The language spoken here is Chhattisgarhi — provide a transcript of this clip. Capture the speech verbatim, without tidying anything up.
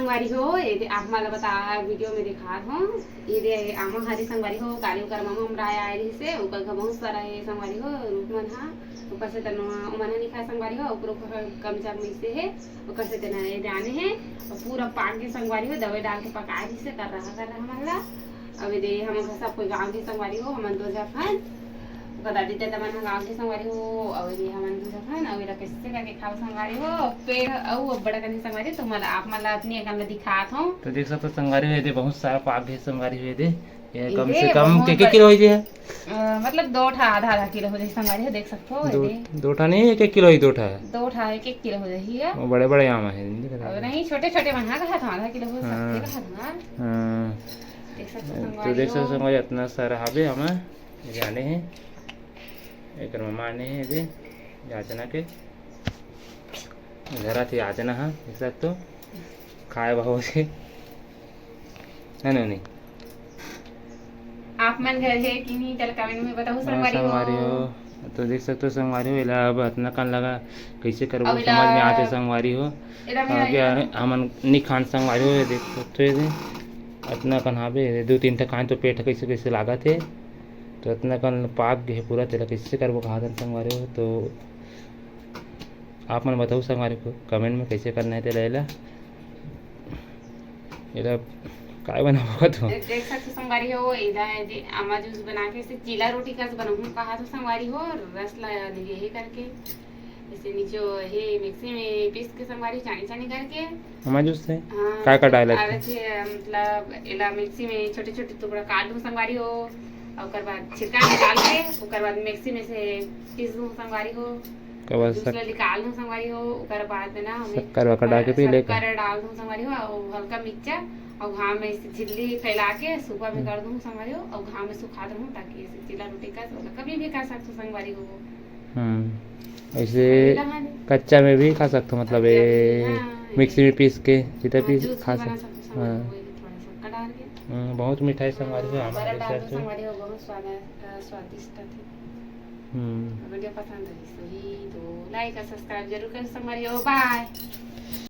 संगवारी हो, ये दे आप मन ला बता, वीडियो में दिखात हों। ये दे आमा हरे संगवारी हो, काली ओकर ममा हमर आए रहिसे, ओकर घर बहुत सारा हे संगवारी हो, रूख मन हा। ओकर से तेन ओमन हा नइ खाए संगवारी हो, ओकरो घर कमचर में से हे, ओकर से तेन ये दे आने हे। अउ पूरा पाक गे संगवारी हो, दवाई डाल के पकाए रहिसे, कर रहा, कर रहा हमन ला। अब ये दे हमन घर सब कोई गाँव के संगवारी हो, हमन दो झन हन। ओकर दादी ददा मन ह गाँव के संगवारी हो, अउ ये हमन दू झन हन, अउ एला कइसे करके खाओ संगवारी हो, पेड़ अउ अब्बड़ अकन हे संगवारी, तो मन आप मन ला अपनी अकन ला दिखात हों। तो देख सकथो संगवारी हो, ये दे बहुत सारा पाक गे संगवारी हो, ये दे, ये ये कम दे से कम बहुत के, के बड़-, किलो हो जाए? अ, मतलब दो ठा आधा आधा किलो हो जाए संगवारी हो, देख सकथो, ये दो, दे। दो ठा नहीं, एक एक किलो ही दो ठा है। दो ठा एक एक किलो हो जाही ये। वो बड़े बड़े आम है, नहीं पता। अब नहीं, छोटे छोटे मन हा कहा था, आधा किलो हो हाँ। सकथे कहा था। हाँ। देख सकथो तो संगवारी देख सकथो हो। संगवारी, इतना सारा हाबे आमा। जाने हे, एकर ममा आने हे जे, याचना के। घर आथे याचना हा, देख सकथो, खाए बहुत हे, है ना नहीं? आप मन घर हे कि नहीं, तेला comment में बताओ हाँ, संगवारी हो। संगवारी हो। तो देख सकथो संगवारी हो, एला अब अतना कन लगा, कइसे करबो, अब एला समझ में आथे संगवारी हो। एला भी हाँ, क्या है, हमन नी खान संगवारी हो, ये देख सकथो, ये दे, अतना कन हाबे, ये दो तीन ठा खान तो पेट कइसे कइसे लागत हे। तो अतना कन पाक गे पूरा, तेला कइसे करबो कहाथन संगवारी हो। तो आप मन बताओ संगवारी हो, comment में कइसे करना हे तेला, एला, एला काय बनाबो तो? देख सकथो संगवारी हो, एला जे आमा juice बना के इसे चीला रोटी कस बनाहूँ कहाथों संगवारी हो, रस ला ये करके। जैसे नीचे हे मिक्सी में पीस के संगवारी, चानी चानी करके। आमा juice से? हाँ, काय का डाले अरे थे? छे, मतलब एला मिक्सी में छोटे छोटे टुकड़ा काट दूँ संगवारी हो, ओकर बाद छिलका निकाल के, ओकर बाद मिक्सी में से पीस दूँ संगवारी हो, ओकर बाद जूस शक- ला निकाल दूँ संगवारी हो, ओकर बाद ना हमें शक्कर वक्कर डाल के पी ले का? शक्कर डाल दूँ संगवारी हो, अउ हल्का मिर्चा, अउ घाम में इसे झिल्ली फैला के सुपा में हम्म। कर दूँ संगवारी हो, अउ घाम में सुखा दूँ, ताकि इसे चीला रोटी का, कभी भी खा सकथो संगवारी हो। हम्म। ऐसे कच्चा में भी खा सकथो, मतलब, कच्चा ये में, हाँ, मिक्सी में पीस के, सीधा हाँ, पीस जूस खा भी बना सकथो। सकथो, हाँ। वही थोड़ा सा कटार के। हम्म, बहुत मिठाई संगवारी हो, हाँ, हमारे बड़ा डाल दो संगवारी हो, बहुत स्वाद, अ, स्वादिष्ट थे। हम्म। वीडियो पसंद आई सही तो like और subscribe जरूर करो संगवारी हो। Bye।